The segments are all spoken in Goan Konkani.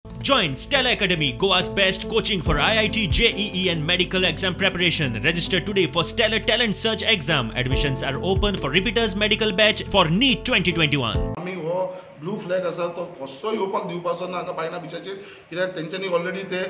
Join Stella Academy, Goa's best coaching for IIT, JEE and medical exam preparation. Register today for Stellar Talent Search exam. Admissions are open for repeaters medical batch for NEET 2021. आमी हो ब्लू फ्लॅग आसा तो कसो येवपाक दिवपाचो ना हांगा बायणा बिचाचेर, कित्याक तेंच्यांनी ऑलरेडी ते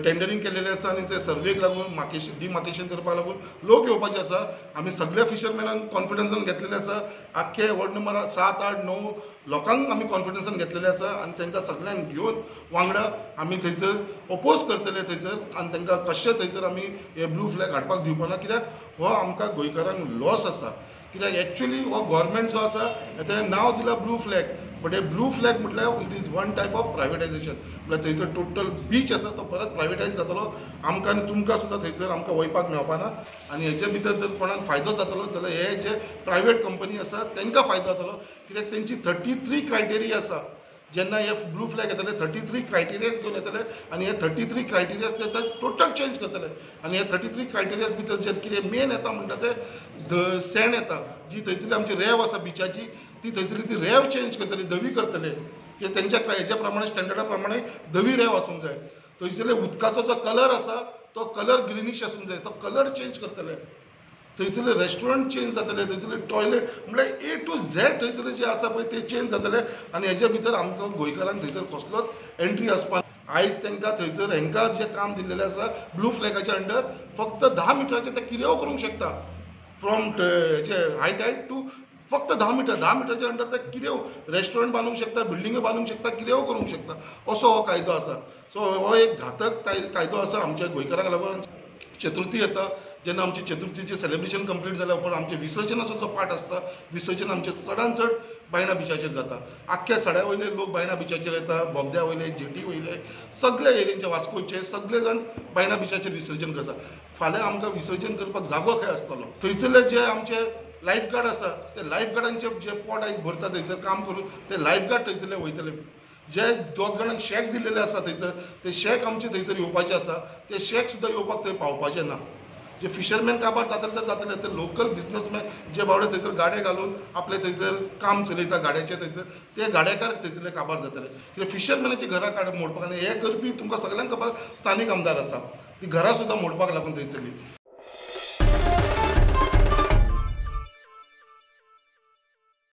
टेंडरींग केलेलें आसा आनी ते सर्वेक लागून मार्केशन डिमार्केशन करपाक लागून लोक येवपाचे आसा. आमी सगळ्या फिशरमॅनांक कॉन्फिडन्सान घेतलेले आसा. आख्खे वॉर्ड नंबर 7, 8, 9 लोकांक आमी कॉन्फिडन्सान घेतलेले आसा आनी तांकां सगळ्यांक घेवन वांगडा आमी थंयसर ओपोज करतले थंयसर आनी तांकां कशें थंयसर आमी हे ब्लू फ्लॅग हाडपाक दिवपाना, कित्याक हो आमकां गोंयकारांक लॉस आसा. कित्याक एक्चुअली हो गव्हर्मेंट जो आसा तेणें नांव दिलां ब्लू फ्लॅग, बट हे ब्लू फ्लॅग म्हटल्यार it is one type of privatisation. म्हळ्यार थंयसर टोटल बीच आसा तो परत प्रायवेटायज जातलो. आमकां आनी तुमकां सुद्दां थंयसर आमकां वयपाक मेळपाना आनी हेजे भितर जर कोणाक फायदो जातलो जाल्यार हे जे प्रायवेट कंपनी आसा तांकां फायदो जातलो, कित्याक तेंची 33 क्रायटेरिया आसा. जेन्ना हे ब्लू फ्लॅग येतले 33 क्रायटेरियाज घेवन येतले आनी हे 33 क्रायटेरियाज ते टोटल चेंज करतले आनी हे 33 क्रायटेरियाज भितर जे कितें मेन येता म्हणटा ते सँड येता, जी थंयसरली आमची रेव आसा बिचाची ती थंयसरली ती रेव चेंज करतले, धवी करतले, की तेंच्या हेज्या प्रमाणे स्टँडर्डा प्रमाणे धवी रेव आसूंक जाय. थंयसरले उदकाचो जो कलर आसा तो कलर ग्रिनीश आसूंक जाय, तो कलर चेंज करतले. थंयसरले रेस्टॉरंट चेंज जातले, थंयसरले टॉयलेट म्हळ्यार ए टू झॅड थंयसरले जे आसा पळय ते चेंज जातले आनी हेजे भितर आमकां गोंयकारांक थंयसर कसलोच एंट्री आसपाक. आयज तांकां थंयसर हेंकां जें काम दिल्लेलें आसा ब्लू फ्लॅगाच्या अंडर फक्त 10 मिटराचें ते कितेंय करूंक शकता, फ्रॉम हेचे हाय टायड टू फक्त 10 मिटर, 10 मिटराच्या अंडर ते कितें रेस्टॉरंट बांदूंक शकता, बिल्डिंग्यो बांदूंक शकता, कितेंय करूंक शकता, असो हो कायदो आसा. सो हो एक घातक कायदो आसा आमच्या गोंयकारांक लागून. चतुर्थी येता जेन्ना आमची चतुर्थीचें सेलिब्रेशन कंप्लीट जाल्या उपरांत आमचें विसर्जनाचो जो पार्ट आसता, विसर्जन आमचें चडान चड बायणा बिचाचेर जाता. आख्ख्या सड्या वयले लोक बायणा बिचाचेर येता, बोगद्या वयले, जेटी वयले, सगळे एरियेचे वास्कोचे सगळे जाण बायणा बिचाचेर विसर्जन करता. फाल्यां आमकां विसर्जन करपाक जागो खंय आसतलो? थंयसरले जे आमचे लायफ गार्ड आसा ते लायफ गार्डांचे जे पोट आयज भरता थंयसर काम करून ते लायफ गार्ड थंयसरले वयतले. जे दोग जाणांक शॅक दिल्लेले आसा थंयसर ते शॅक आमचे थंयसर येवपाचे आसा, ते शॅक सुद्दां येवपाक थंय पावपाचे ना. जे फिशरमॅन काबार जातले ते जातले, ते लोकल बिजनसमॅन जे बावडे थंयसर गाडे घालून आपले थंयसर काम चलयता गाड्याचे थंयसर ते गाडेकार थंयसरले काबार जातले. कित्याक फिशरमॅनाची घरां काड मोडपाक आनी हे करपी तुमकां सगळ्यांक खबर स्थानीक आमदार आसा, ती घरां सुद्दां मोडपाक लागून थंयसरली.